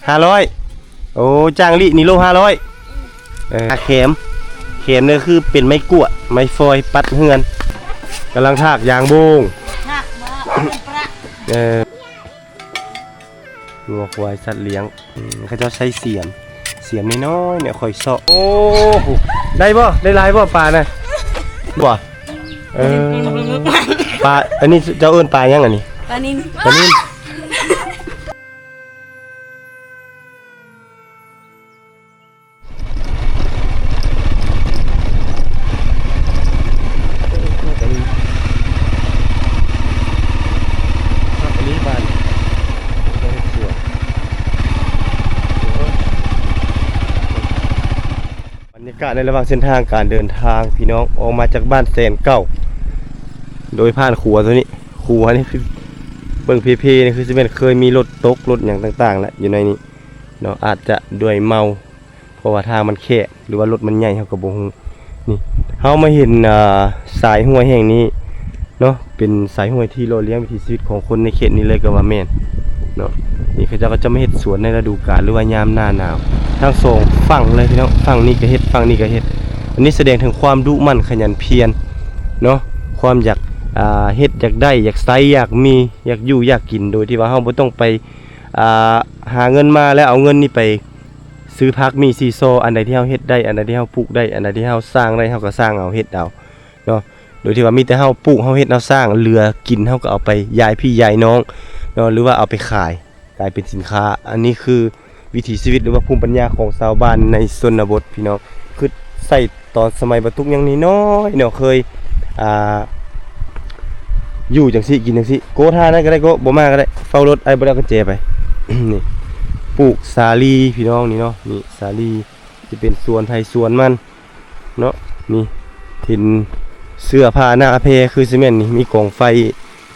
ຫ້າຮ້ອຍ. ໂອ້ ຈ້າງລິນີ້ໂລຫ້າຮ້ອຍ. ເອີ ແຂມ ແຂມນີ້ຄືເປັນໄມ້ກວດ ໄມ້ຟອຍປັດເຮືອນ. ກຳລັງຖາກຢາງໂບງ. ຖາກບໍ່? ເອີ ງົວຄວາຍ ສັດລ້ຽງ. ອືມ ເຂົາເຈົ້າໃຊ້ສຽມ ສຽມນ້ອຍໆ ນີ້ ຂ້ອຍເຊາະ. ໂອ້ ໄດ້ບໍ່? ໄດ້ຫຼາຍບໍ່ປານະ? ບໍ່? ເອີ ປາ ອັນນີ້ເຈົ້າເອີ້ນປາຫຍັງອັນນີ້? ປານິນ ປານິນ. ບັນຍາກາດໃນລະຫວ່າງເສັ້ນທາງການເດີນທາງ ພີ່ນ້ອງ ອອກມາຈາກບ້ານແສນເກົ້າ ໂດຍຜ່ານຂົວໂຕນີ້. ຂົວນີ້ຄືເບິ່ງເພໆ ນີ້ຄືຊິແມ່ນເຄີຍມີລົດຕົກລົດຫຍັງຕ່າງໆ ແຫຼະ ຢູ່ໃນນີ້ເນາະ ອາດຈະດ້ວຍເມົາ ເພາະວ່າທາງມັນແຄບ ຫຼືວ່າລົດມັນໃຫຍ່ ເຮົາກໍບໍ່ຮູ້. ນີ້ ເຮົາມາເຫັນ ອ່າ ສາຍຫ້ວຍແຫ່ງນີ້ເນາະ ເປັນສາຍຫ້ວຍທີ່ຫຼໍ່ລ້ຽງວິຖີຊີວິດຂອງຄົນໃນເຂດນີ້ເລີຍກໍວ່າແມ່ນເນາະ. ນີ້ເຂົາເຈົ້າກໍຈະມາເຮັດສວນໃນລະດູການ ຫຼືວ່າຍາມໜ້າໜາວ ທັງສອງຝັ່ງເລີຍພີ່ນ້ອງ. ຝັ່ງນີ້ກໍເຮັດ ຝັ່ງນີ້ກໍເຮັດ. ອັນນີ້ສະແດງເຖິງຄວາມດຸໝັ່ນຂະຫຍັນພຽນເນາະ ຄວາມຢາກ ອ່າ ເຮັດ ຢາກໄດ້ ຢາກໃຊ້ ຢາກມີ ຢາກຢູ່ ຢາກກິນ ໂດຍທີ່ວ່າເຮົາບໍ່ຕ້ອງໄປ ອ່າ ຫາເງິນມາແລ້ວເອົາເງິນນີ້ໄປ ຊື້ຜັກມີຊີຊໍ ອັນໃດທີ່ເຮົາເຮັດໄດ້ ອັນໃດທີ່ເຮົາປູກໄດ້ ອັນໃດທີ່ເຮົາສ້າງໄດ້ ເຮົາກໍສ້າງເອົາ ເຮັດເອົາເນາະ. ໂດຍທີ່ວ່າມີແຕ່ເຮົາປູກ ເຮົາເຮັດ ເຮົາສ້າງ ເຫຼືອກິນ ເຮົາກໍເອົາໄປຢາຍພີ່ຢາຍນ້ອງເນາະ ຫຼືວ່າເອົາໄປຂາຍ ກາຍເປັນສິນຄ້າ. ອັນນີ້ຄືວິຖີຊີວິດ ຫຼືວ່າພູມປັນຍາຂອງຊາວບ້ານໃນຊົນນະບົດ ພີ່ນ້ອງ. ຄຶດໃສ່ຕອນສະໄໝບັກຕຸກຍັງນ້ອຍໆເນາະ ເຄີຍ ອ່າ ຢູ່ຈັ່ງຊີ້ ກິນຈັ່ງຊີ້. ໂກ ທ່ານັ້ນກໍໄດ້ ໂກ ບໍ່ມາກໍໄດ້ ເຝົ້າລົດ ອ້າຍບໍ່ໄດ້ເອົາກຸນແຈໄປ. ນີ້ ປູກສາລີ ພີ່ນ້ອງ ນີ້ເນາະ ນີ້ສາລີ ຊິເປັນສວນໃຜສວນມັນເນາະ. ນີ້ເຫັນເສື້ອຜ້າໜ້າແພ ຄືຊິແມ່ນນີ້ ມີກອງໄຟ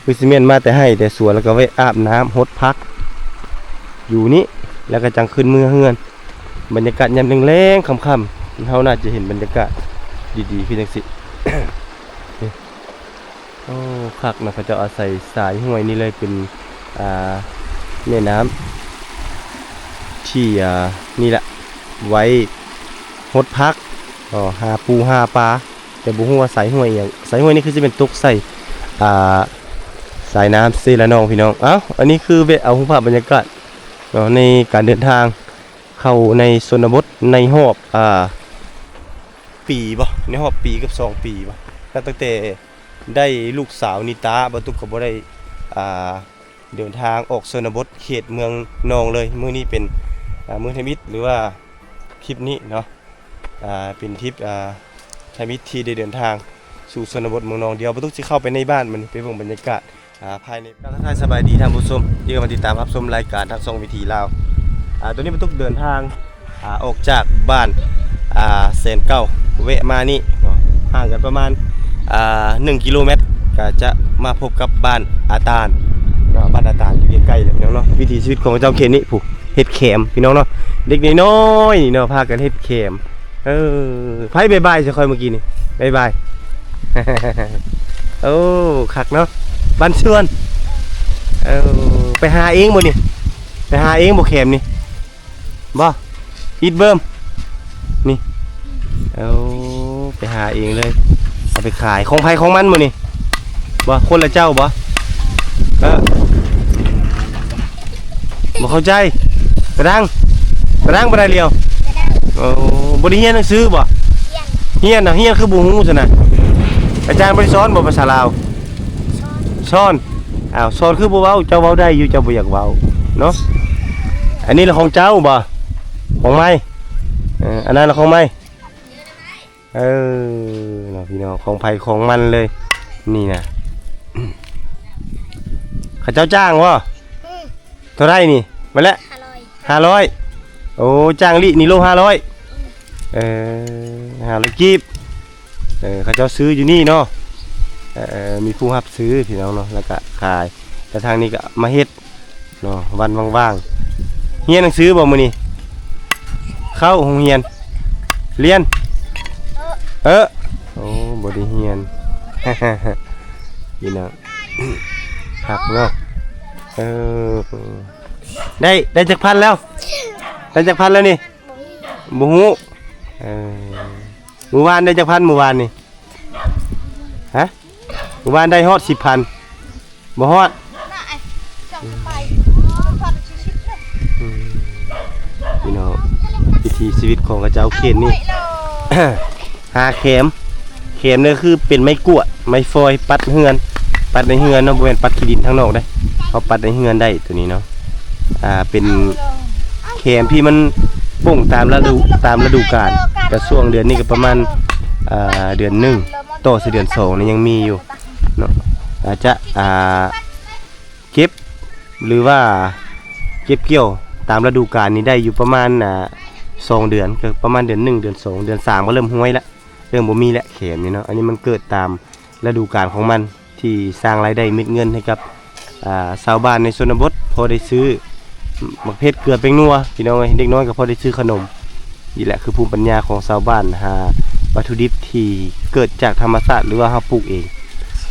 ຄືຊິແມ່ນມາແຕ່ໄຮ່ແຕ່ສວນ ແລ້ວກໍໄວ້ອາບນ້ຳຫົດຜັກຢູ່ນີ້ ແລ້ວກໍຈັ່ງຂຶ້ນເມືອເຮືອນ. ບັນຍາກາດຍາມແລງໆ ຄ່ຳໆ ເຮົາໜ້າຈະເຫັນບັນຍາກາດດີໆ ຄືຈັ່ງຊີ້. ໂອ້ ຄັກເນາະ ເຂົາເຈົ້າອາໄສສາຍຫ້ວຍນີ້ເລີຍ ເປັນ ອ່າ ແມ່ນ້ຳທີ່ ອ່າ ນີ້ແຫຼະ ໄວ້ຫົດຜັກ ອໍ ຫາປູຫາປາ ແຕ່ບໍ່ຮູ້ວ່າສາຍຫ້ວຍອີ່ຫຍັງ. ສາຍຫ້ວຍນີ້ຄືຊິແມ່ນຕົກໃສ່ ອ່າ ສາຍນ້ຳເຊລະນອງ ພີ່ນ້ອງ. ເອົ້າ ອັນນີ້ຄືແວະເອົາຮູບພາບບັນຍາກາດເນາະ ໃນການເດີນທາງເຂົ້າໃນຊົນນະບົດໃນຮອບ ອ່າ ປີບໍ ໃນຮອບປີກັບສອງປີບໍ ນັບຕັ້ງແຕ່ໄດ້ລູກສາວນິຕາ ບ່າວຕຸກກໍບໍ່ໄດ້ ອ່າ ເດີນທາງອອກຊົນນະບົດເຂດເມືອງນອງເລີຍ. ມື້ນີ້ເປັນ ອ່າ ມື້ທຳອິດ ຫຼືວ່າທຣິບນີ້ເນາະ ອ່າ ເປັນທຣິບ ອ່າ ທຳອິດທີ່ໄດ້ເດີນທາງສູ່ຊົນນະບົດເມືອງນອງ. ດຽວບ່າວຕຸກຊິເຂົ້າໄປໃນບ້ານ ມື້ນີ້ໄປເບິ່ງບັນຍາກາດ ອ່າ ພາຍໃນ. ກາບທັກທາຍສະບາຍດີທ່ານຜູ້ຊົມທີ່ເຂົ້າມາຕິດຕາມຮັບຊົມລາຍການທາງຊ່ອງວິຖີລາວ. ອ່າ ຕອນນີ້ບ່າວຕຸກເດີນທາງ ອ່າ ອອກຈາກບ້ານ ອ່າ ແສນເກົ້າ ແວະມານີ້ເນາະ ຫ່າງກັນປະມານ ອ່າ ໜຶ່ງກິໂລແມັດ ກໍຈະມາພົບກັບບ້ານອາຕານເນາະ. ບ້ານອາຕານຢູ່ໃກ້ໆ ແຫຼະ ພີ່ນ້ອງເນາະ. ວິຖີຊີວິດຂອງເຂົາເຈົ້າເຂດນີ້ ຜູ້ເຮັດແຂມ ພີ່ນ້ອງເນາະ ເດັກນ້ອຍໆ ນີ້ເນາະ ພາກັນເຮັດແຂມ. ເອີ ໃຜບາຍບາຍໃສ່ຂ້ອຍເມື່ອກີ້ນີ້? ບາຍບາຍ. ໂອ້ ຄັກເນາະ ບ້ານຊວນ. ເອີ ໄປຫາເອງບໍ່ນີ້? ໄປຫາເອງບໍ່ແຂມນີ້? ບໍ່ ອິດເບິ່ມນີ້. ເອົາ ໄປຫາເອງເລີຍ ເອົາໄປຂາຍ ຂອງໃຜຂອງມັນບໍ່ນີ້? ບໍ່ ຄົນລະເຈົ້າບໍ່? ເອີ ບໍ່ເຂົ້າໃຈ. ກະດັງ ກະດັງບໍ່ໄດ້ລຽວ. ໂອ້ ບໍ່ໄດ້ຮຽນໜັງສືບໍ່? ຮຽນ ຮຽນນະ ຮຽນຄືບໍ່ຮູ້ຊັ້ນນະ? ອາຈານບໍ່ໄດ້ສອນບໍ່ພາສາລາວ? ສອນ ອ້າວ ສອນຄືບໍ່ເວົ້າ? ເຈົ້າເວົ້າໄດ້ຢູ່ ເຈົ້າບໍ່ຢາກເວົ້າເນາະ. ອັນນີ້ລະຂອງເຈົ້າບໍ່? ຂອງໃໝ່. ເອີ ອັນນັ້ນລະຂອງໃໝ່. ເອີ ເນາະ ພີ່ນ້ອງ ຂອງໃຜຂອງມັນເລີຍນີ້ນະ. ເຂົາເຈົ້າຈ້າງບໍ່? ອືມ ເທົ່າໃດນີ້? ມາແລ້ວ ຫ້າຮ້ອຍ ຫ້າຮ້ອຍ. ໂອ້ ຈ້າງລິນີ້ໂລຫ້າຮ້ອຍ. ອືມ ເອີ ຫ້າຮ້ອຍກີບ. ເອີ ເຂົາເຈົ້າຊື້ຢູ່ນີ້ເນາະ. ເອີ ເອີ ມີຜູ້ຮັບຊື້ ພີ່ນ້ອງເນາະ ແລ້ວກະຂາຍ ແລ້ວທາງນີ້ກະມາເຮັດເນາະ ວັນວ່າງໆ. ຮຽນໜັງສືບໍ່ມື້ນີ້? ເຂົ້າໂຮງຮຽນ ລຽນ? ເອີ ໂອ້ ບໍ່ໄດ້ຮຽນ. ພີ່ນ້ອງ ຄັກເນາະ. ເອີ ໄດ້ ໄດ້ຈັກພັນແລ້ວ? ໄດ້ຈັກພັນແລ້ວນີ້? ບໍ່ຮູ້. ເອີ ມື້ວານໄດ້ຈັກພັນມື້ວານນີ້? ຮະ? ມື້ວານໄດ້ຮອດສິບພັນ? ບໍ່ຮອດ. ອືມ ພີ່ນ້ອງ ວິຖີຊີວິດຂອງເຂົາເຈົ້າເຂດນີ້ ຫາແຄມ ແຄມນີ້ຄືເປັນໄມ້ກວດ ໄມ້ຟອຍ ປັດເຮືອນ ປັດໃນເຮືອນເນາະ ບໍ່ແມ່ນປັດຂີ້ດິນທາງນອກເດ້ ເຮົາປັດໃນເຮືອນໄດ້ໂຕນີ້ເນາະ. ອ່າ ເປັນແຄມທີ່ມັນປົ່ງຕາມລະດູ ຕາມລະດູການ ກະຊ່ວງເດືອນນີ້ກະປະມານ ອ່າ ເດືອນໜຶ່ງຕໍ່ໃສ່ເດືອນສອງນີ້ຍັງມີຢູ່ເນາະ. ອາດຈະ ອ່າ ເກັບ ຫຼືວ່າເກັບກ່ຽວຕາມລະດູການນີ້ໄດ້ຢູ່ປະມານ ອ່າ ສອງເດືອນ ກະປະມານເດືອນໜຶ່ງ ເດືອນສອງ ເດືອນສາມກະເລີ່ມຮ່ວຍລະ ເລີ່ມບໍ່ມີແລ້ວແຄມນີ້ເນາະ. ອັນນີ້ມັນເກີດຕາມລະດູການຂອງມັນ ທີ່ສ້າງລາຍໄດ້ເມັດເງິນໃຫ້ກັບ ອ່າ ຊາວບ້ານໃນຊົນນະບົດ ພໍໄດ້ຊື້ໝາກເຜັດ ເກືອ ແປ້ງນົວ ພີ່ນ້ອງເອີຍ ເດັກນ້ອຍກະພໍໄດ້ຊື້ຂະໜົມ. ນີ້ແຫຼະຄືພູມປັນຍາຂອງຊາວບ້ານ ຫາວັດຖຸດິບທີ່ເກີດຈາກທຳມະຊາດ ຫຼືວ່າເຮົາປູກເອງ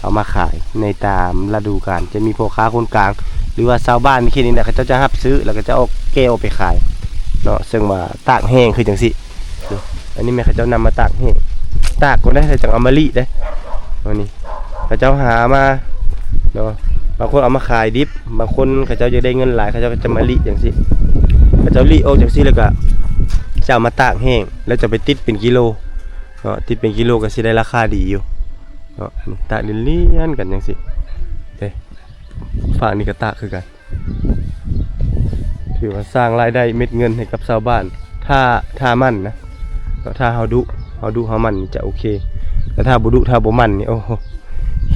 ເອົາມາຂາຍໃນຕາມລະດູການ. ຈະມີພໍ່ຄ້າຄົນກາງ ຫຼືວ່າຊາວບ້ານໃນເຂດນີ້ແຫຼະ ເຂົາເຈົ້າຈະຮັບຊື້ ແລ້ວເຂົາເຈົ້າເອົາແກ່ອອກໄປຂາຍເນາະ. ເຊິ່ງວ່າຕາກແຫ້ງຄືຈັ່ງຊີ້ ອັນນີ້ແມ່ນເຂົາເຈົ້ານຳມາຕາກແຫ້ງ ຕາກກ່ອນເດ້ ແລ້ວຈັ່ງເອົາມາລີ້ເດ້. ອັນນີ້ເຂົາເຈົ້າຫາມາເນາະ ບາງຄົນເອົາມາຂາຍດິບ ບາງຄົນເຂົາເຈົ້າຢາກໄດ້ເງິນຫຼາຍ ເຂົາເຈົ້າກະຈະມາລີ້ຈັ່ງຊີ້ ເຂົາເຈົ້າລີ້ອອກຈັ່ງຊີ້ ແລ້ວກະຈະເອົາມາຕາກແຫ້ງ ແລ້ວຈະໄປຕິດເປັນກິໂລເນາະ ຕິດເປັນກິໂລກະຊິໄດ້ລາຄາດີຢູ່ເນາະ. ອັນນີ້ຕາກລຽນໆກັນຈັ່ງຊີ້ເດ້ ຟາກນີ້ກະຕາກຄືກັນ. ຖືວ່າສ້າງລາຍໄດ້ເມັດເງິນໃຫ້ກັບຊາວບ້ານ ຖ້າ ຖ້າໝັ່ນນະ ເນາະ ຖ້າເຮົາດຸ ເຮົາດຸເຮົາໝັ່ນຈະໂອເຄ ແຕ່ຖ້າບໍ່ດຸ ຖ້າບໍ່ໝັ່ນນີ້ ໂອ້ໂຫ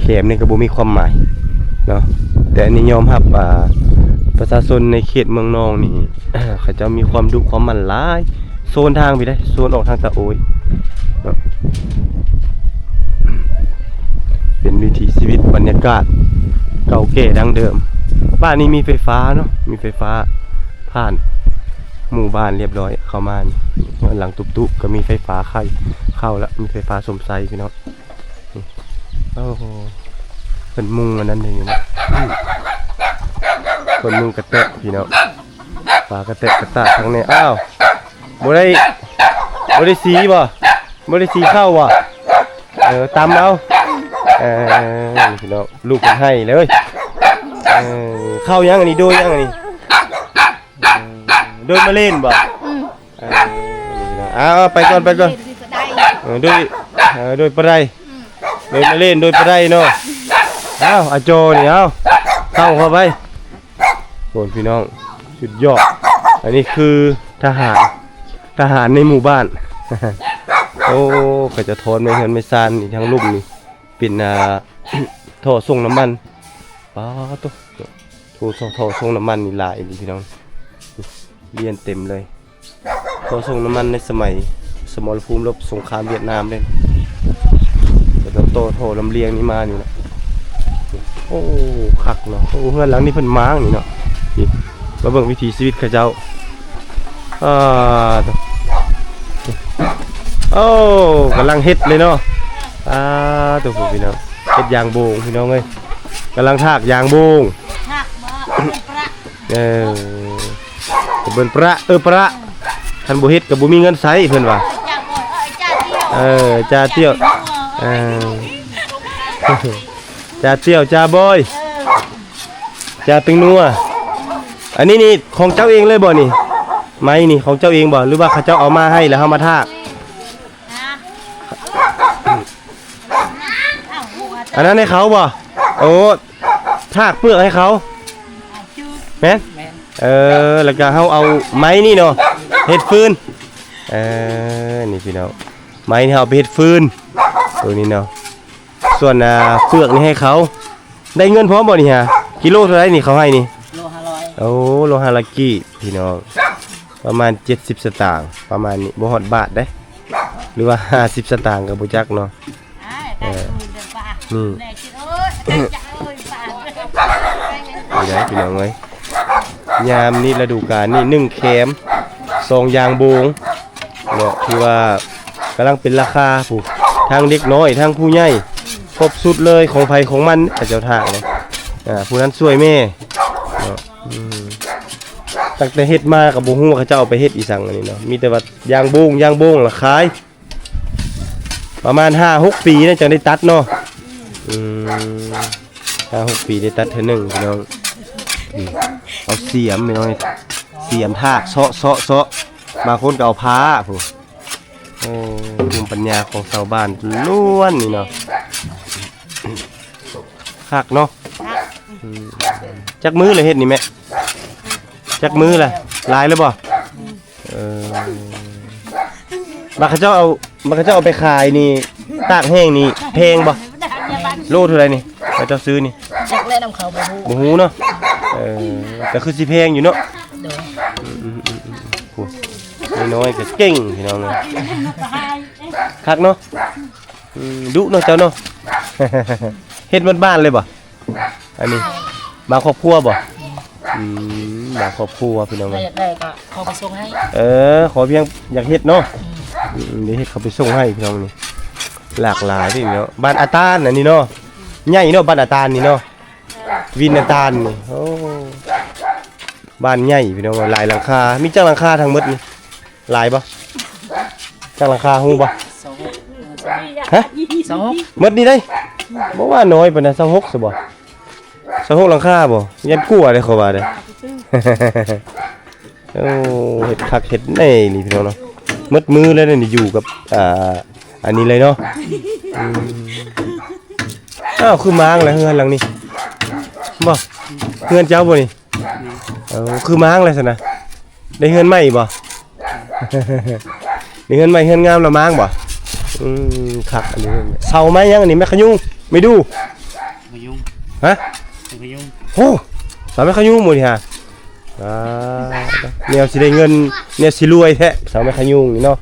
ແຄມນີ້ກະບໍ່ມີຄວາມໝາຍເນາະ. ແຕ່ອັນນີ້ຍອມຮັບວ່າປະຊາຊົນໃນເຂດເມືອງນອງນີ້ ເຂົາເຈົ້າມີຄວາມດຸຄວາມໝັ່ນຫຼາຍ. ໂຊນທາງພີ້ເດ້ ໂຊນອອກທາງຕາໂອ້ຍເນາະ. ເປັນວິຖີຊີວິດ ບັນຍາກາດເກົ່າແກ່ດັ້ງເດີມ. ບ້ານນີ້ມີໄຟຟ້າເນາະ ມີໄຟຟ້າຜ່ານໝູ່ບ້ານລຽບຮ້ອຍ ເຂົ້າມານີ້ ເຮືອນຫຼັງຕຸບໆກະມີໄຟຟ້າໄຂເຂົ້າລະ ມີໄຟຟ້າຊົມໄຊພີ່ນ້ອງ. ໂອ້ໂຫ ເພິ່ນມຸງອັນນັ້ນເດ້ນີ້ນະ ເພິ່ນມຸງກະແຕະພີ່ນ້ອງ. ຝາກະແຕະກະຕາທາງນີ້ ອ້າວ ບໍ່ໄດ້ ບໍ່ໄດ້ສີບໍ່? ບໍ່ໄດ້ສີເຂົ້າບໍ່? ເອີ ຕຳເອົາ ເອີ ນີ້ພີ່ນ້ອງ ລູກເພິ່ນໄຫ້ເລີຍ ເອີ ເຂົ້າຫຍັງອັນນີ້ ໂດຍຫຍັງອັນນີ້? ໂດຍມາເຫຼັ້ນບໍ່? ອືມ ເອີ ນີ້ພີ່ນ້ອງ ເອົາ ເອົາ ໄປກ່ອນ ໄປກ່ອນ ເອີ ໂດຍ ເອີ ໂດຍປາໄດ ອືມ ໂດຍມາເຫຼັ້ນ ໂດຍປາໄດເນາະ. ເອົາ ອາໂຈນີ້ ເອົາ ເຂົ້າເຂົ້າໄປ. ໂອ້ ພີ່ນ້ອງ ສຸດຍອດ ອັນນີ້ຄືທະຫານ ທະຫານໃນໝູ່ບ້ານ. ໂອ້ ເຂົາຈະຖອນໄມ້ເຮືອນໄມ້ຊານນີ້ ທາງລຸ່ມນີ້ເປັນ ອ່າ ທໍ່ສົ່ງນ້ຳມັນ. ປາດໂທ້ ໂທ້ ທໍ່ສົ່ງນ້ຳມັນນີ້ຫຼາຍອີ່ຫຼີພີ່ນ້ອງ ລຽນເຕັມເລີຍ. ທໍ່ສົ່ງນ້ຳມັນໃນສະໄໝສະໝໍລະພູມລົບສົງຄາມຫວຽດນາມເດ້ ແລ້ວກະຕໍ່ທໍ່ລຳລຽງນີ້ມານີ້ນະ. ໂອ້ ຄັກເນາະ ໂອ້ ເຮືອນຫຼັງນີ້ເພິ່ນມ້າງນີ້ເນາະ. ນີ້ ມາເບິ່ງວິຖີຊີວິດເຂົາເຈົ້າ ອ່າ ໂອ້ ກຳລັງເຮັດເລີຍເນາະ. ອ່າ ໂທ້ ພີ່ນ້ອງ ເຮັດຢາງໂບງ ພີ່ນ້ອງເອີຍ ກຳລັງຖາກຢາງໂບງ ຖາກບໍ່ ເອີ ເພິ່ນປະ ເອີ ປະ ຄັນບໍ່ເຮັດກະບໍ່ມີເງິນໃຊ້ ເພິ່ນວ່າ ເອີ ຈ່າຕ້ຽວ ເອີ ຈ່າຕ້ຽວ ຈ່າບອຍ ເອີ ຈ່າແປ້ງນົວ. ອັນນີ້ນີ້ຂອງເຈົ້າເອງເລີຍບໍ່ນີ້? ໄມ້ນີ້ຂອງເຈົ້າເອງບໍ່ ຫຼືວ່າເຂົາເຈົ້າເອົາມາໃຫ້ແລ້ວເຮົາມາຖາກ? ອັນນັ້ນໃຫ້ເຂົາບໍ່? ໂອ້ ຖາກເປືອກໃຫ້ເຂົາ ແມ່ນ? ແມ່ນ ເອີ ແລ້ວກະເຮົາເອົາໄມ້ນີ້ເນາະ ເຮັດຟືນ. ເອີ ນີ້ພີ່ນ້ອງ ໄມ້ນີ້ເຮົາເອົາໄປເຮັດຟືນ ໂຕນີ້ເນາະ. ສ່ວນ ອ່າ ເປືອກນີ້ໃຫ້ເຂົາ. ໄດ້ເງິນພ້ອມບໍ່ນີ້ຫາ? ກິໂລເທົ່າໃດນີ້ເຂົາໃຫ້ນີ້? ໂລຫ້າຮ້ອຍ. ໂອ້ ໂລຫ້າຮ້ອຍກີບ ພີ່ນ້ອງ ປະມານເຈັດສິບສະຕາງ ປະມານນີ້ ບໍ່ຮອດບາດເດ້ ຫຼືວ່າຫ້າສິບສະຕາງກະບໍ່ຈັກເນາະ. ເອີ ນີ້ ນີ້ແຫຼະ ພີ່ນ້ອງເອີຍ ຍາມນີ້ລະດູການນີ້ ໜຶ່ງແຄມ ສອງຢາງໂບງເນາະ ຖືວ່າກຳລັງເປັນລາຄາ ຜູ້ ທັງເດັກນ້ອຍ ທັງຜູ້ໃຫຍ່ ຄົບຊຸດເລີຍ ຂອງໃຜຂອງມັນ ເຂົາເຈົ້າຖາກເນາະ. ອ່າ ຜູ້ນັ້ນຊ່ວຍແມ່ເນາະ ອືມ. ຕັ້ງແຕ່ເຮັດມາກໍບໍ່ຮູ້ວ່າເຂົາເຈົ້າເອົາໄປເຮັດອີ່ສັງອັນນີ້ເນາະ ມີແຕ່ວ່າຢາງໂບງ ຢາງໂບງລະຂາຍ. ປະມານຫ້າຫົກປີນະ ຈັ່ງໄດ້ຕັດເນາະ. ອືມ ຫ້າຫົກປີໄດ້ຕັດເທື່ອໜຶ່ງພີ່ນ້ອງ. ນີ້ ເອົາສຽມພີ່ນ້ອງ ສຽມທາກ ເຊາະ ເຊາະ ເຊາະ ບາງຄົນກໍເອົາພ້າພຸ້ນ. ໂອ້ ພູມປັນຍາຂອງຊາວບ້ານລ້ວນນີ້ເນາະ. ຄັກເນາະ. ອືມ ຈັກມື້ລະເຮັດນີ້ແມ່? ຈັກມື້ລະ? ຫຼາຍແລ້ວບໍ່? ເອີ ບັດເຂົາເຈົ້າເອົາ ບັດເຂົາເຈົ້າເອົາໄປຂາຍນີ້ ຕາກແຫ້ງນີ້ແພງບໍ່? ໂລເທົ່າໃດນີ້ ເຂົາເຈົ້າຊື້ນີ້? ຈັກແລ້ວນຳເຂົາ ບໍ່ຮູ້ ບໍ່ຮູ້ເນາະ. ເອີ ກໍຄືຊິແພງຢູ່ເນາະ. ໂດຍ ອືມໆໆ ໂອ້ ນ້ອຍໆກໍເກັ່ງພີ່ນ້ອງເອີຍ. ຄັກເນາະ. ອືມ ດຸເນາະເຈົ້າເນາະ. ເຮັດໝົດບ້ານເລີຍບໍ່? ອັນນີ້ບາງຄອບຄົວບໍ່? ອືມ ບາງຄອບຄົວພີ່ນ້ອງ. ໃຜຢາກໄດ້ກໍເຂົາໄປສົ່ງໃຫ້. ເອີ ຂໍພຽງຢາກເຮັດເນາະ. ອືມ ອືມ ດຽວເຮັດເຂົາໄປສົ່ງໃຫ້ພີ່ນ້ອງ. ນີ້ຫຼາກຫຼາຍເດ້ເນາະ. ບ້ານອາຕານອັນນີ້ເນາະ. ໃຫຍ່ເນາະ ບ້ານອາຕານນີ້ເນາະ. ວິນອາຕານນີ້ ໂອ້ ບ້ານໃຫຍ່ພີ່ນ້ອງ ຫຼາຍຫຼັງຄາ. ມີຈັກຫຼັງຄາທັງໝົດນີ້? ຫຼາຍບໍ່? ຈັກຫຼັງຄາຮູ້ບໍ່? ຊາວຫົກ ຊາວຫົກ. ຮະ? ຊາວຫົກ ໝົດນີ້ໄດ໋. ບໍ່ວ່ານ້ອຍປານໃດ ຊາວຫົກຊະບໍ່? ຊາວຫົກຫຼັງຄາບໍ່? ຢ້ານກວ່າເດ້ ຂ້ອຍວ່າເດ້. ໂອ້ ເຮັດຄັກເຮັດແນ່ນີ້ພີ່ນ້ອງເນາະ. ໝົດມື້ແລ້ວນີ້ຢູ່ກັບ ອ່າ ອັນນີ້ເລີຍເນາະ. ອືມ ອ້າວ ຄືມ້າງລະເຮືອນຫຼັງນີ້ບໍ່? ເຮືອນເຈົ້າບໍ່ນີ້? ເອີ ຄືມ້າງແລ້ວຊັ້ນນະ. ໄດ້ເຮືອນໃໝ່ບໍ່? ໄດ້ເຮືອນໃໝ່ເຮືອນງາມແລ້ວມ້າງບໍ່? ອືມ ຄັກອັນນີ້. ເສົາໄມ້ຫຍັງອັນນີ້? ໄມ້ຂະຍຸງ ໄມ້ດູ່ ຂະຍຸງ. ຮະ? ໄມ້ຂະຍຸງ. ໂອ້ ເສົາໄມ້ຂະຍຸງໝູ່ນີ້ຫາ. ອ່າ ແນວຊິໄດ້ເງິນ ແນວຊິລວຍແທ້ ເສົາໄມ້ຂະຍຸງນີ້ເນາະ.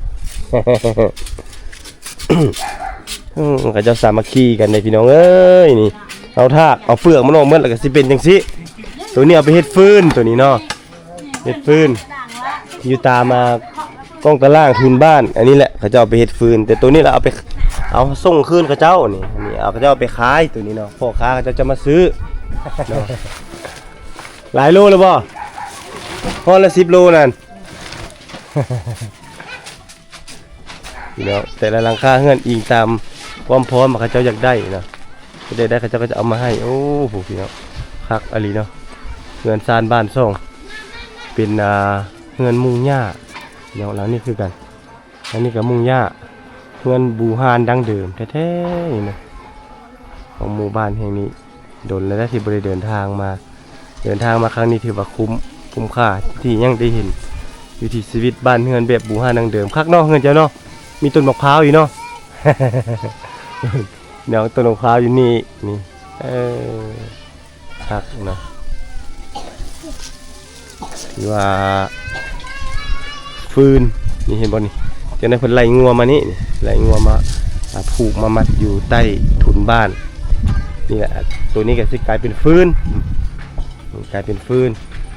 ອືມ ເຂົາເຈົ້າສາມັກຄີກັນເດ້ພີ່ນ້ອງເອີຍ. ນີ້ ເອົາທາກ ເອົາເປືອກມັນອອກໝົດ ແລ້ວກໍຊິເປັນຈັ່ງຊີ້. ໂຕນີ້ເອົາໄປເຮັດຟືນ ໂຕນີ້ເນາະ. ເຮັດຟືນຢູ່ຕາມ ອ່າ ກ້ອງຕາລ່າງທຶນບ້ານ. ອັນນີ້ແຫຼະ ເຂົາເຈົ້າເອົາໄປເຮັດຟືນ ແຕ່ໂຕນີ້ລະເອົາໄປ ເອົາສົ່ງຄືນເຂົາເຈົ້າ. ນີ້ ນີ້ ເອົາ ເຂົາເຈົ້າເອົາໄປຂາຍໂຕນີ້ເນາະ. ພໍ່ຄ້າເຂົາເຈົ້າຈະມາຊື້ເນາະ. ຫຼາຍໂລແລ້ວບໍ່? ຮອດລະສິບໂລນັ້ນ. ພີ່ນ້ອງ ແຕ່ລະຫຼັງຄາເຮືອນອີງຕາມຄວາມພ້ອມວ່າເຂົາເຈົ້າຢາກໄດ້ນະ ເຂົາເຈົ້າຢາກໄດ້ ເຂົາເຈົ້າກໍຈະເອົາມາໃຫ້. ໂອ້ ຜູ້ ພີ່ນ້ອງ ຄັກອີ່ຫຼີເນາະ. ເຮືອນຊານບ້ານຊ່ອງ ເປັນ ອ່າ ເຮືອນມຸງຫຍ້າເນາະ. ຫຼັງນີ້ຄືກັນ ອັນນີ້ກໍມຸງຫຍ້າ ເຮືອນບູຮານດັ້ງເດີມແທ້ໆນີ້ນະ ຂອງໝູ່ບ້ານແຫ່ງນີ້. ດົນແລ້ວທີ່ບໍ່ໄດ້ເດີນທາງມາ ເດີນທາງມາຄັ້ງນີ້ຖືວ່າຄຸ້ມ ຄຸ້ມຄ່າທີ່ຍັງໄດ້ເຫັນວິຖີຊີວິດບ້ານເຮືອນແບບບູຮານດັ້ງເດີມ. ຄັກເນາະ ເຮືອນເຈົ້າເນາະ. ມີຕົ້ນໝາກພ້າວຢູ່ເນາະ. ເນາະ ຕົ້ນໝາກພ້າວຢູ່ນີ້ ນີ້ ເອີ ຄັກນະ. ຫຼືວ່າຟືນ ນີ້ເຫັນບໍ່ນີ້? ຈັ່ງໃດເພິ່ນໄລ່ງົວມານີ້ ນີ້ ໄລ່ງົວມາ ອ່າ ຜູກມາມັດຢູ່ໃຕ້ທຸນບ້ານນີ້ແຫຼະ. ໂຕນີ້ກໍຊິກາຍເປັນຟືນ ກາຍເປັນຟືນ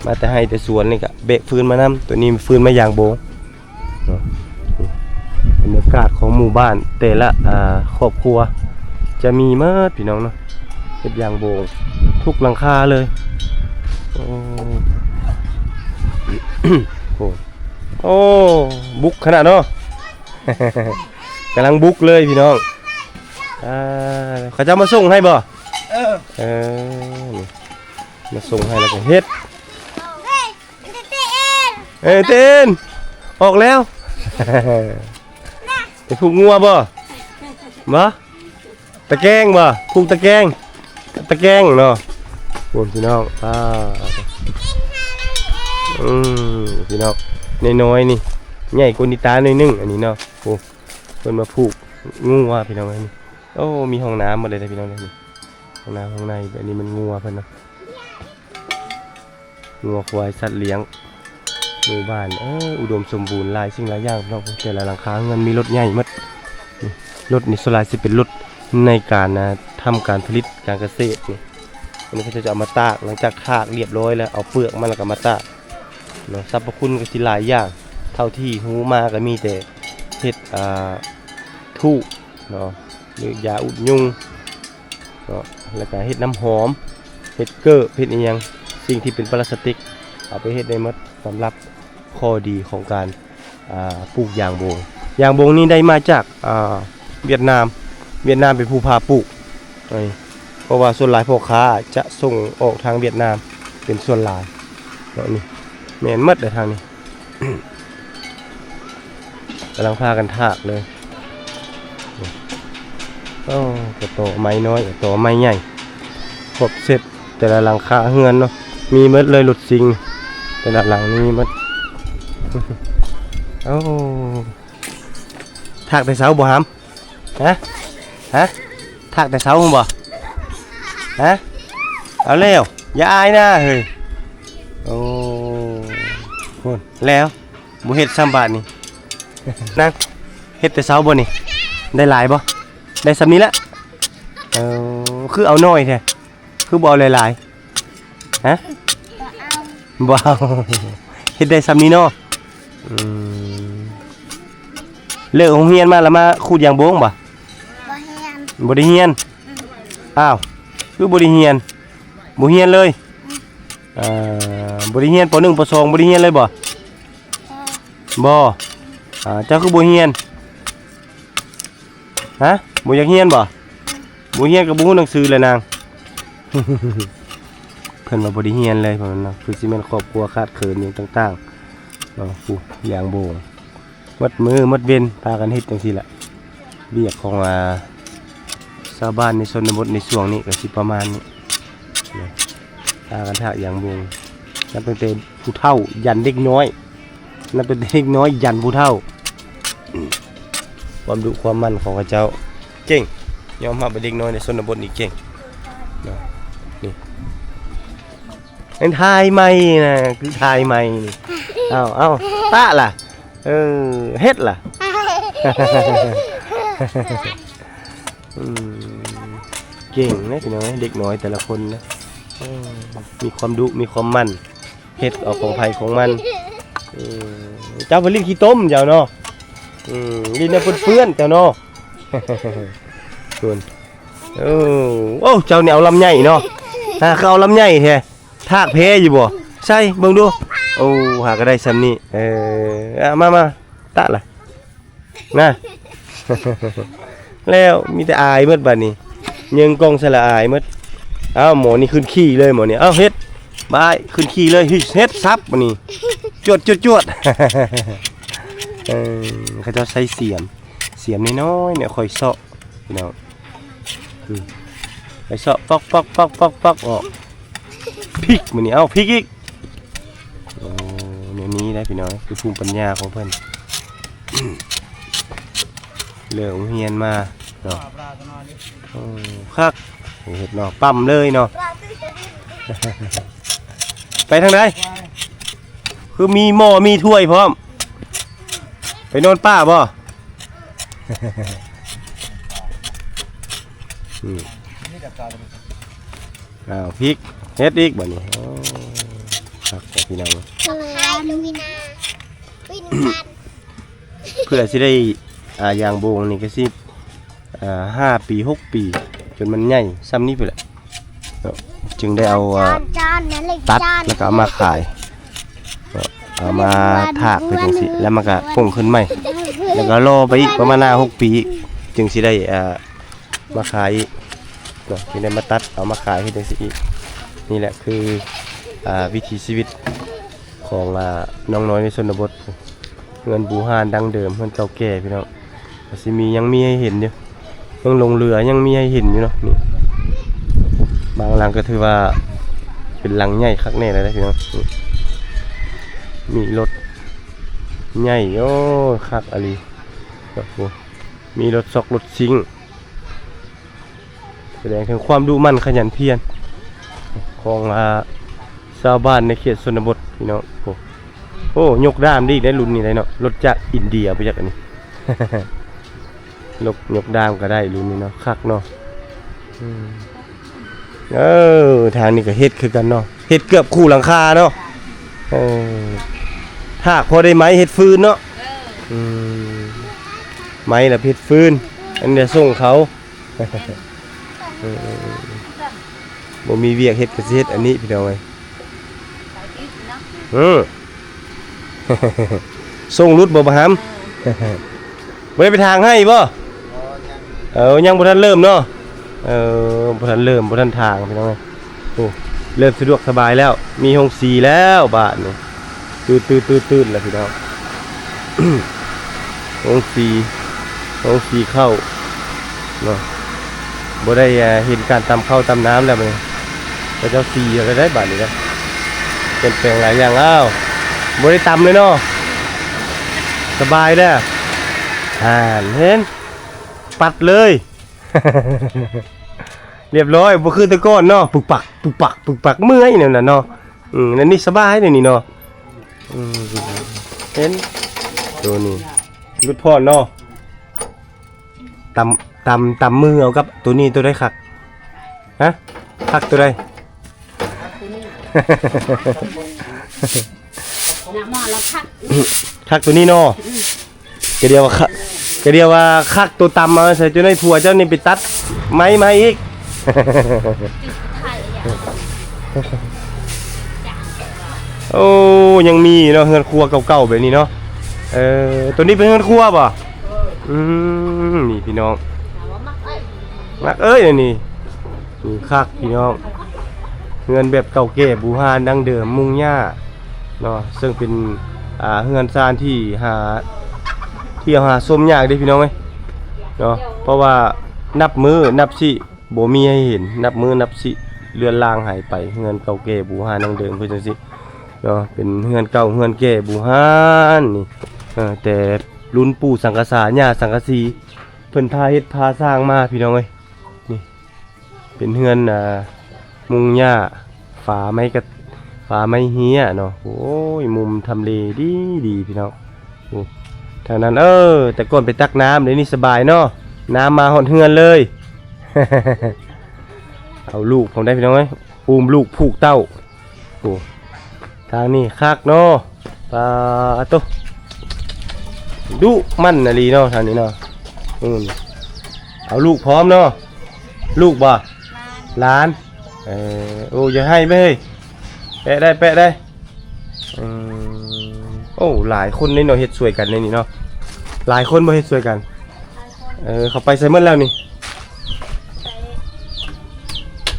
ມາແຕ່ໄຮ່ແຕ່ສວນນີ້ກໍແບກຟືນມານຳ. ໂຕນີ້ຟືນມາຢາງໂບງ ເນາະ. ນີ້ບັນຍາກາດຂອງໝູ່ບ້ານແຕ່ລະ ອ່າ ຄອບຄົວຈະມີໝົດພີ່ນ້ອງເນາະ ເຮັດຢາງໂບງທຸກຫຼັງຄາເລີຍ. ໂອ້ ໂອ້ ໂອ້ ບຸກຂະໜາດເນາະ ກຳລັງບຸກເລີຍພີ່ນ້ອງ. ອ່າ ເຂົາເຈົ້າມາສົ່ງໃຫ້ບໍ່? ເອີ ເອີ ນີ້ ມາສົ່ງໃຫ້ແລ້ວກໍເຮັດ. ເອີ ເຕນ ອອກແລ້ວ ໄປຜູກງົວບໍ່? ບໍ່ ຕະແກງບໍ່? ຜູກຕະແກງ ຕະແກງເນາະ. ໂອ້ ພີ່ນ້ອງ ອ່າ ອືມ ພີ່ນ້ອງ ນ້ອຍໆນີ້ ໃຫຍ່ກວ່ານິຕາໜ້ອຍໜຶ່ງ ອັນນີ້ເນາະ. ໂອ້ ເພິ່ນມາຜູກງົວ ພີ່ນ້ອງເອີຍ. ໂອ້ ມີຫ້ອງນ້ຳໝົດເລີຍເດ້ ພີ່ນ້ອງເອີຍ. ນີ້ ຫ້ອງນ້ຳ ຫ້ອງໃນ ແບບນີ້ແມ່ນງົວເພິ່ນເນາະ. ງົວຄວາຍ ສັດລ້ຽງ ໝູ່ບ້ານ ເອີ ອຸດົມສົມບູນ ຫຼາຍສິ່ງຫຼາຍຢ່າງເນາະ. ແຕ່ລະຫຼັງຄາເຮືອນມີລົດໃຫຍ່ໝົດ. ນີ້ ລົດນີ້ສ່ວນຫຼາຍຊິເປັນລົດໃນການ ອ່າ ທຳການຜະລິດການກະເສດນີ້. ອັນນີ້ເຂົາເຈົ້າຈະເອົາມາຕາກ ຫຼັງຈາກຕາກລຽບຮ້ອຍແລ້ວ ເອົາເປືອກມັນແລ້ວກໍມາຕາກເນາະ. ສັບພະຄຸນກໍຊິຫຼາຍຢ່າງ ເທົ່າທີ່ຮູ້ມາກໍມີແຕ່ເຮັດ ອ່າ ທູບເນາະ ຫຼືຢາອຸດຍຸງ ເນາະ ແລ້ວກະເຮັດນ້ຳຫອມ ເຮັດເກີບ ເຮັດອີ່ຫຍັງ ສິ່ງທີ່ເປັນປະລາສຕິກ ເອົາໄປເຮັດໄດ້ໝົດ. ສຳລັບຂໍ້ດີຂອງການ ອ່າ ປູກຢາງບົງ. ຢາງບົງນີ້ໄດ້ມາຈາກ ອ່າ ຫວຽດນາມ, ຫວຽດນາມເປັນຜູ້ພາປູກ ເອີ ເພາະວ່າສ່ວນຫຼາຍພໍ່ຄ້າຈະສົ່ງອອກທາງຫວຽດນາມເປັນສ່ວນຫຼາຍເນາະ. ນີ້ແມ່ນໝົດເດ້ທາງນີ້. ກຳລັງພາກັນຖາກເລີຍ. ໂອ້ ກະຕໍໄມ້ນ້ອຍ ກະຕໍໄມ້ໃຫຍ່ ຄົບເຊັດ. ແຕ່ລະຫຼັງຄາເຮືອນເນາະ ມີໝົດເລີຍ ລົດຊິງ ແຕ່ລະຫຼັງນີ້ມີໝົດ. ໂອ້ ຖາກແຕ່ເຊົ້າບໍ່ຫຳ? ຮະ? ຮະ? ຖາກແຕ່ເຊົ້າພຸ້ນບໍ່? ຮະ? ເອົາແລ້ວ ຢ່າອາຍນາເຮີ້ຍ. ໂອ້ ພຸ້ນແລ້ວ ບໍ່ເຮັດຊ້ຳບາດນີ້. ນາງ ເຮັດແຕ່ເຊົ້າບໍ່ນີ້? ໄດ້ຫຼາຍບໍ່? ໄດ້ຊ່ຳນີ້ລະ. ເອີ ຄືເອົາໜ້ອຍແທ້? ຄືບໍ່ເອົາຫຼາຍໆ? ຮະ? ບໍ່ເອົາ. ເຮັດໄດ້ຊ່ຳນີ້ເນາະ. ອືມ ເລີກໂຮງຮຽນມາລະມາຂູດຢາງບົງບໍ່? ບໍ່ຮຽນ. ບໍ່ໄດ້ຮຽນ? ອືມ. ອ້າວ ຄືບໍ່ໄດ້ຮຽນ? ບໍ່ຮຽນເລີຍ? ອືມ. ເອີ ບໍ່ໄດ້ຮຽນ ປໍໜຶ່ງ ປໍສອງ ບໍ່ໄດ້ຮຽນເລີຍບໍ່? ບໍ່. ບໍ່. ອ່າ ເຈົ້າຄືບໍ່ຮຽນ? ຮະ? ບໍ່ຢາກຮຽນບໍ່? ບໍ່ຮຽນກໍບໍ່ຮູ້ໜັງສືແຫຼະນາງ. ເພິ່ນວ່າບໍ່ໄດ້ຮຽນເລີຍ ເພິ່ນວ່າເນາະ ຄືຊິແມ່ນຄອບຄົວຂາດເຂີນຫຍັງຕ່າງໆເນາະ. ຜູ້ຢາງບົງ ໝົດມື້ໝົດເວັນພາກັນເຮັດຈັ່ງຊີ້ລະ. ວຽກຂອງ ອ່າ ຊາວບ້ານໃນຊົນນະບົດໃນຊ່ວງນີ້ກໍຊິປະມານນີ້ເນາະ ພາກັນຖາກຢາງບົງ ນັບຕັ້ງແຕ່ຜູ້ເຖົ້າຢັນເດັກນ້ອຍ. ນັບຕັ້ງແຕ່ເດັກນ້ອຍຢັນຜູ້ເຖົ້າ. ຄວາມດຸຄວາມໝັ່ນຂອງເຂົາເຈົ້າເກັ່ງ. ຍອມຮັບວ່າເດັກນ້ອຍໃນຊົນນະບົດນີ້ເກັ່ງເນາະ. ນີ້ ແມ່ນຖ່າຍໃໝ່ນະ ຄືຖ່າຍໃໝ່ນີ້. ເອົາ ເອົາ ຕະລະ. ເອີ ເຮັດລະ. ອືມ ເກັ່ງເດ້ພີ່ນ້ອງ ເດັກນ້ອຍແຕ່ລະຄົນນະ. ເອີ ມີຄວາມດຸ ມີຄວາມໝັ່ນ ເຮັດເອົາຂອງໃຜຂອງມັນ. ເອີ ເຈົ້າໄປຫຼິ້ນຂີ້ຕົມເຈົ້າເນາະ. ອືມ ຫຼິ້ນໃນເປື້ອນໆ ເຈົ້າເນາະ. ພຸ້ນ ໂອ້ ໂອ້ ເຈົ້ານີ້ເອົາລຳໃຫຍ່ເນາະ. ຫາ ຄືເອົາລຳໃຫຍ່ແທ້. ຖາກແພ້ຢູ່ບໍ່? ໃສ່ເບິ່ງດູ. ໂອ້ ຫາກໍໄດ້ຊ່ຳນີ້. ເອີ ເອົາມາ ມາ ຕະລະ ນະ. ແລ້ວມີແຕ່ອາຍໝົດບາດນີ້ ຍິງກ້ອງໃສ່ລະອາຍໝົດ. ເອົາ ໝໍນີ້ຂຶ້ນຂີ່ເລີຍ ໝໍນີ້. ເອົາ ເຮັດ ບາຍ ຂຶ້ນຂີ່ເລີຍ. ເຮັດ ສັບບາດນີ້ ຈວດໆໆ. ເອີ ເຂົາເຈົ້າໃຊ້ສຽມ ສຽມນ້ອຍໆ ນີ້ ຄ່ອຍເຊາະ ພີ່ນ້ອງ. ອືມ ໄປເຊາະ ປອກໆໆໆ ອອກ ພິກມື້ນີ້. ເອົາ ພິກອີກ. ໂອ້ ແນວນີ້ໄດ໋ພີ່ນ້ອງ ຄືພູມປັນຍາຂອງເພິ່ນ. ເລີກໂຮງຮຽນມາເນາະ. ໂອ້ ຄັກ ເຮັດເນາະ ປ້ຳເລີຍເນາະ. ໄປທາງໃດ? ຄືມີໝໍ້ມີຖ້ວຍພ້ອມ. ໄປນອນປ່າບໍ່? ອືມ ອ້າວ ພິກ ເຮັດອີກບາດນີ້. ໂອ້ ຄັກແທ້ພີ່ນ້ອງ. ເພື່ອຊິໄດ້ ອ່າ ຢາງບົງນີ້ກໍຊິ ອ່າ ຫ້າປີ ຫົກປີ ຈົນມັນໃຫຍ່ຊ່ຳນີ້ພຸ້ນແຫຼະເນາະ ຈຶ່ງໄດ້ເອົາ ອ່າ ຕັດແລ້ວກໍເອົາມາຂາຍເນາະ. ເອົາມາຖາກໄປຈັ່ງຊີ້ ແລ້ວມັນກໍປົ່ງຂຶ້ນໃໝ່ ແລ້ວກໍລໍໄປອີກປະມານຫ້າຫົກປີອີກ ຈຶ່ງຊິໄດ້ ອ່າ ມາຂາຍອີກເນາະ ຈຶ່ງໄດ້ມາຕັດເອົາມາຂາຍເຮັດຈັ່ງຊີ້ອີກ. ນີ້ແຫຼະຄື ອ່າ ວິຖີຊີວິດຂອງ ອ່າ ນ້ອງນ້ອຍໃນຊົນນະບົດ. ເຮືອນບູຮານດັ້ງເດີມ ເຮືອນເກົ່າແກ່ພີ່ນ້ອງ ກໍຊິມີ ຍັງມີໃຫ້ເຫັນຢູ່ ຍັງຫຼົງເຫຼືອ ຍັງມີໃຫ້ເຫັນຢູ່ເນາະ. ນີ້ ບາງຫຼັງກໍຖືວ່າເປັນຫຼັງໃຫຍ່ຄັກແນ່ແລ້ວນະພີ່ນ້ອງ. ນີ້ ມີລົດໃຫຍ່ ໂອ້ ຄັກອີ່ຫຼີ. ໂອ້ ມີລົດຊອກລົດຊິງ ສະແດງເຖິງຄວາມດຸໝັ່ນຂະຫຍັນພຽນຂອງ ອ່າ ຊາວບ້ານໃນເຂດຊົນນະບົດພີ່ນ້ອງ. ໂອ້ ໂອ້ ຍົກດ້າມໄດ້ອີກໄດ໋ລຸ້ນນີ້ໄດ໋ເນາະ ລົດຈາກອິນເດຍໄປຈັກອັນນີ້. ຍົກ ຍົກດ້າມກໍໄດ້ລຸ້ນນີ້ເນາະ ຄັກເນາະ. ອືມ ເອີ ທາງນີ້ກໍເຮັດຄືກັນເນາະ ເຮັດເກືອບຄູ່ຫຼັງຄາເນາະ. ເອີ ຖາກພໍໄດ້ໄມ້ເຮັດຟືນເນາະ. ເອີ ອືມ ໄມ້ລະເຮັດຟືນ ອັນນີ້ສົ່ງເຂົາ. ເອີ ບໍ່ມີວຽກເຮັດກໍຊິເຮັດອັນນີ້ພີ່ນ້ອງເອີຍ. ເອີ ສົ່ງຫຼຸດບໍ່ ບໍ່ຫຳ? ບໍ່ໄດ້ໄປຖາງໄຮ່ບໍ່? ເອີ ຍັງບໍ່ທັນເລີ່ມເນາະ. ເອີ ບໍ່ທັນເລີ່ມ ບໍ່ທັນຖາງ ພີ່ນ້ອງເອີຍ. ໂອ້ ເລີ່ມສະດວກສະບາຍແລ້ວ ມີໂຮງສີແລ້ວບາດນີ້. ຕືດໆໆໆແລ້ວພີ່ນ້ອງ ໂຮງສີ ໂຮງສີເຂົ້າເນາະ. ບໍ່ໄດ້ ອ່າ ເຫັນການຕຳເຂົ້າຕຳນ້ຳແລ້ວບາດນີ້ ເຂົາເຈົ້າສີເອົາແລ້ວໄດ໋ບາດນີ້ນະ. ປ່ຽນແປງຫຼາຍຢ່າງ. ອ້າວ ບໍ່ໄດ້ຕຳເລີຍເນາະ ສະບາຍເດີ້. ຫັ້ນ ເຫັນ ປັດເລີຍ ລຽບຮ້ອຍ ບໍ່ຄືແຕ່ກ່ອນເນາະ ປຶກປັກ ປຶກປັກ ປຶກປັກ ເມື່ອຍແນວນັ້ນເນາະ. ອືມ ອັນນີ້ສະບາຍແນວນີ້ເນາະ. ອືມ ເຫັນ ໂຕນີ້ຫຼຸດຜ່ອນເນາະ. ຕຳ ຕຳ ຕຳມືເອົາກັບໂຕນີ້ ໂຕໃດຄັກ? ຮະ ຄັກໂຕໃດ? ນະໝໍລະຄັກ ຄັກໂຕນີ້ເນາະ. ກະດຽວວ່າຄັກ ກະດຽວວ່າຄັກໂຕຕຳເອົາໃສ່ໂຕໃນ ຜົວເຈົ້ານີ້ໄປຕັດໄມ້ມາໃຫ້ອີກ. ໂອ້ ຍັງມີເນາະ ເຮືອນຄົວເກົ່າໆແບບນີ້ເນາະ. ເອີ ໂຕນີ້ເປັນເຮືອນຄົວບໍ່? ອືມ ນີ້ພີ່ນ້ອງ ມັກເອີຍ ອັນນີ້ ນີ້ຄັກພີ່ນ້ອງ ເຮືອນແບບເກົ່າແກ່ບູຮານດັ້ງເດີມ ມຸງຫຍ້າເນາະ ເຊິ່ງເປັນ ອ່າ ເຮືອນຊານທີ່ຫາ ທີ່ຫາຊົມຍາກເດ້ພີ່ນ້ອງເອີຍເນາະ. ເພາະວ່ານັບມື້ນັບຊິບໍ່ມີໃຫ້ເຫັນ ນັບມື້ນັບຊິເລືອນລາງຫາຍໄປ ເຮືອນເກົ່າແກ່ບູຮານດັ້ງເດີມເພິ່ນຈັ່ງຊີ້ເນາະ. ເປັນເຮືອນເກົ່າເຮືອນແກ່ບູຮານນີ້ ເອີ ແຕ່ລຸ້ນປູ່ສັງກະສາ ຍ່າສັງກະສີ ເພິ່ນພາເຮັດພາສ້າງມາພີ່ນ້ອງເອີຍ. ນີ້ເປັນເຮືອນ ອ່າ ມຸງຫຍ້າ ຝາໄມ້ກະ ຝາໄມ້ເຮ້ຍເນາະ. ໂອ້ຍ ມຸມທຳເລດີໆ ພີ່ນ້ອງ. ໂອ້ ທາງນັ້ນ ເອີ ແຕ່ກ່ອນໄປຕັກນ້ຳ ດຽວນີ້ສະບາຍເນາະ ນ້ຳມາຮອດເຮືອນເລີຍ. ເອົາລູກພ້ອມໄດ້ພີ່ນ້ອງເອີຍ ອຸ້ມລູກຜູກເຕົ້າ. ໂອ້ ທາງນີ້ຄັກເນາະ ປາໂຕ ດຸໝັ່ນອີ່ຫຼີເນາະ ທາງນີ້ເນາະ. ອືມ ເອົາລູກພ້ອມເນາະ ລູກບໍ່? ຫຼານ ເອີ ໂອ້ ຢ່າໄຫ້ເວີຍ ແປະໄດ້ ແປະໄດ້. ອືມ ໂອ້ ຫຼາຍຄົນເດ້ເນາະ ເຮັດຊ່ວຍກັນໃນນີ້ເນາະ. ຫຼາຍຄົນບໍ່ເຮັດຊ່ວຍກັນ? ເອີ ເຂົາໄປໃສໝົດແລ້ວນີ້?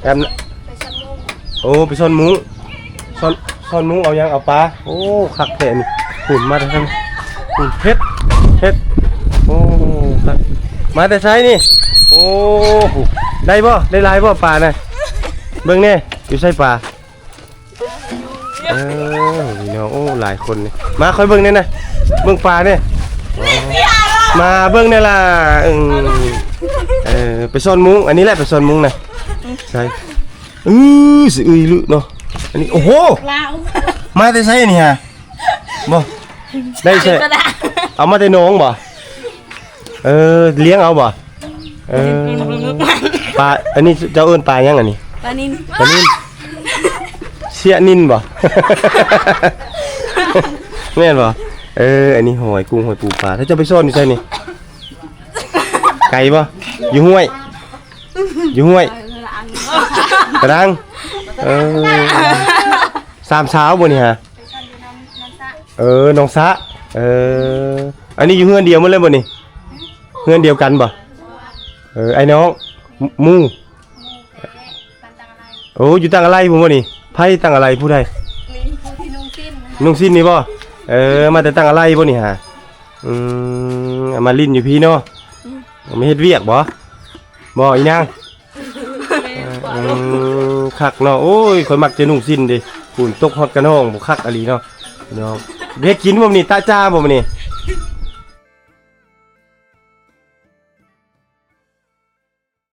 ໄປ ແອມ ໄປຊ່ອນມຸ້ງ. ໂອ້ ໄປຊ່ອນມຸ້ງ ຊ່ອນ ຊ່ອນມຸ້ງເອົາຫຍັງ? ເອົາປາ. ໂອ້ ຄັກແທ້ນີ້. ພຸ້ນ ມາແຕ່ທາງພຸ້ນ ເຮັດ ເຮັດ. ໂອ້ ຄັກ. ມາແຕ່ໃສນີ້? ໂອ້ ໄດ້ບໍ່? ໄດ້ຫຼາຍບໍ່ປານະ? ເບິ່ງແດ່ ຢູ່ໃສປາ? ເອີ ພີ່ນ້ອງ ໂອ້ ຫຼາຍຄົນນີ້ ມາ ຂ້ອຍເບິ່ງແດ່ນະ ເບິ່ງປາແດ່ ມາເບິ່ງແດ່ລະ. ເອີ ເອີ ໄປຊ່ອນມຸ້ງ ອັນນີ້ແຫຼະ ໄປຊ່ອນມຸ້ງນະ. ໃສ? ອື ຊິອຶຍລຶເນາະ ອັນນີ້. ໂອ້ໂຫ ມາແຕ່ໃສອັນນີ້ຫາ? ບໍ່ ໄດ້ໃສ? ເອົາມາແຕ່ໜອງບໍ່? ເອີ ລ້ຽງເອົາບໍ່? ເອີ ປາ ອັນນີ້ເຈົ້າເອີ້ນປາຫຍັງອັນນີ້? ປານິນ ປານິນ ເຊຍນິນບໍ່? ແມ່ນບໍ່? ເອີ ອັນນີ້ຫອຍກຸ້ງ ຫອຍປູປາ. ຖ້າເຈົ້າໄປຊ່ອນຢູ່ໃສນີ້? ໄກບໍ່? ຢູ່ຫ້ວຍ ຢູ່ຫ້ວຍ ກະດັງ. ເອີ ສາມສາວບໍ່ນີ້ຫາ? ເອີ ໜອງສະ. ເອີ ອັນນີ້ຢູ່ເຮືອນດຽວໝົດເລີຍບໍ່ນີ້? ເຮືອນດຽວກັນບໍ່? ເອີ ອ້າຍນ້ອງ ໝູ່. ໂອ້ ຢູ່ຕັ່ງອາໄລພຸ້ນບໍ່ນີ້? ໃຜຕັ່ງອາໄລ ຜູ້ໃດ? ນີ້ ຜູ້ທີ່ນຸ່ງສິ້ນ ນຸ່ງສິ້ນນີ້ບໍ່? ເອີ ມາແຕ່ຕັ່ງອາໄລບໍ່ນີ້ຫາ? ອືມ ເອົາມາຫຼິ້ນຢູ່ພີ້ເນາະ. ອືມ ເອົາມາເຮັດວຽກບໍ່? ບໍ່ ອີນາງ. ແມ່ນ ເອີ ຄັກເນາະ. ໂອ້ຍ ຂ້ອຍມັກຈະນຸ່ງສິ້ນເດ້. ພຸ້ນ ຕົກຮອດກະນອງ ບໍ່ຄັກອີ່ຫຼີເນາະ. ເນາະ ເຮັດກິນບໍ່ມື້ນີ້? ຕະຈ້າບໍ່ມື້ນີ້?